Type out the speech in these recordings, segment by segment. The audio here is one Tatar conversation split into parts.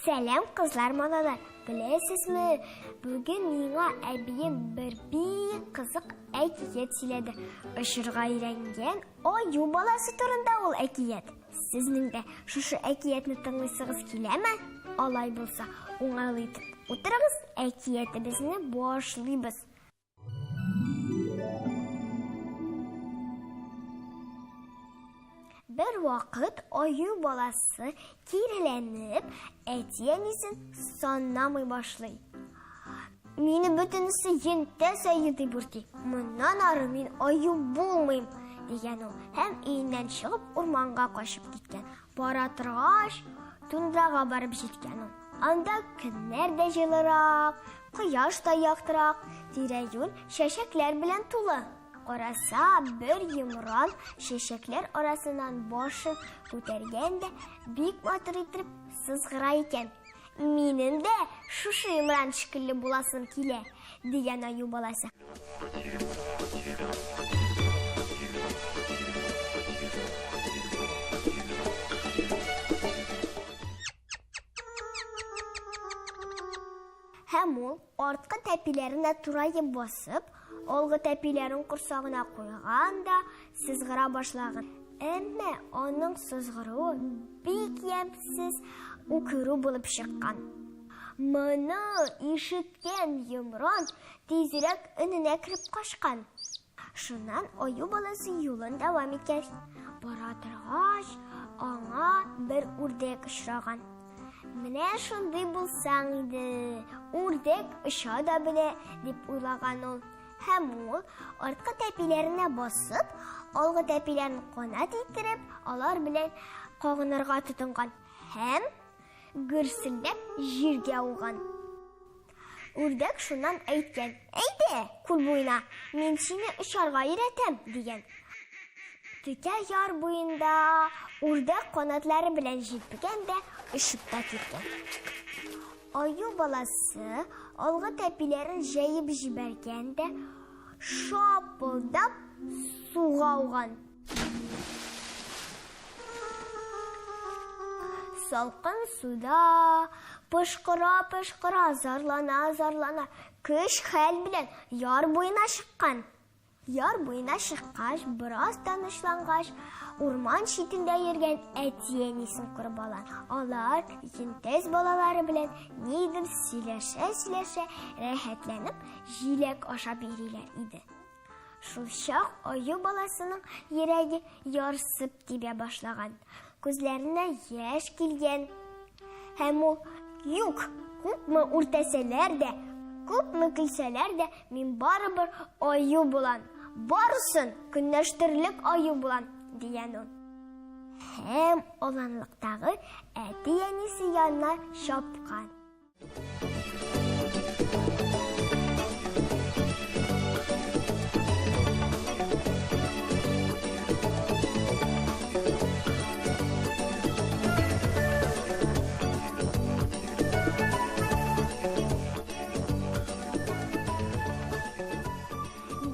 Сәлам, кызлар, малайлар! Беләсезме, бүген миңа әбием бер бик кызык әкият сөйләде. Очырга өйрәнгән аю баласы турында ул әкият. Сезнең дә шушы әкиятне тыңлыйсыгыз киләме? Алай булса, уңайлы итеп утырыгыз, әкиятебезне башлыйбыз. Бер вакыт аю баласы киреләнеп, әти-әнисен санамый башлый. Мине бөтенесе йөнтәс аю дип үрти. Моннан ары мин аю булмыйм, дигән ул һәм өеннән чыгып урманга качып киткән. Бара торгач, тундрага барып җиткән ул. Анда көннәр дә җылырак, кояш та яктырак, тирә-юнь чәчәкләр белән тулы. Караса, бер йомран чәчәкләр арасыннан башын күтәргән дә бик матур итеп сызгыра икән. Минем дә шушы йомран шикелле буласым килә, дигән аю баласы. Һәм ул арткы тәпиләренә тураеп басып, алгы тәпиләрен корсагына куйган да сызгыра башлаган. Әмма аның сызгыруы бик ямьсез үкерү булып чыккан. Моны ишеткән йомран тизрәк өненә кереп качкан. Шуннан аю баласы юлын дәвам иткән. Бара торгач, аңа бер үрдәк очраган. Менә шундый булсаң иде, үрдәк оча да белә, дип уйлаган ул. Һәм ул арткы тәпиләренә басып, алгы тәпиләрен канат иттереп, алар белән кагынырга тотынган һәм гөрселдәп җиргә ауган. Үрдәк шуннан әйткән, Әйдә, күл буена, мин сине очарга өйрәтәм, дигән. Текә яр буенда үрдәк канатлары белән җилпегән дә очып та киткән. Аю баласы алгы тәпиләрен җәеп җибәргән дә шапылдап суга ауган. Салкын суда пошкыра-пошкыра, зарлана-зарлана, көч-хәл белән яр буена чыккан. Яр буена чыккач, бераз тынычлангач, урман читендә йөргән әти-әнисен күреп ала. Алар йөнтәс балалары белән нидер сөйләшә-сөйләшә, рәхәтләнеп җиләк ашап йөриләр иде. Шулчак аю баласының йөрәге ярсып тибә башлаган, күзләренә яшь килгән. Һәм ул, Юк, күпме үртәсәләр дә, күпме көлсәләр дә, мин барыбер аю булам, барысын көнләштерерлек аю булам, дигән ул. Һәм аланлыктагы әти-әнисе янына чапкан.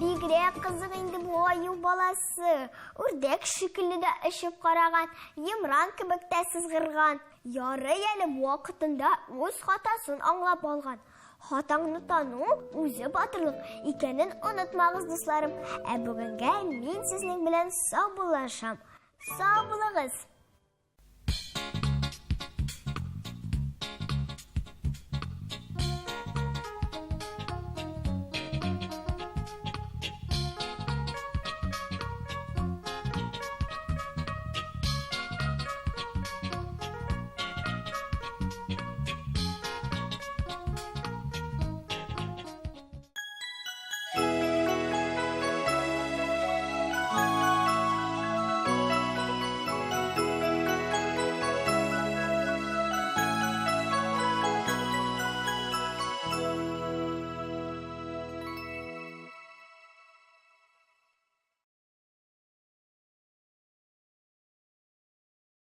Бигрәк кызык инде бу аю баласы. Үрдәк шикелле дә очып караган, йомран кебек тә сызгырган. Ярый әле вакытында үз хатасын аңлап алган. Хатаңны тану үзе батырлык икәнен онытмагыз, дусларым. Ә бүгенгә мин сезнең белән саубуллашам. Сау булыгыз!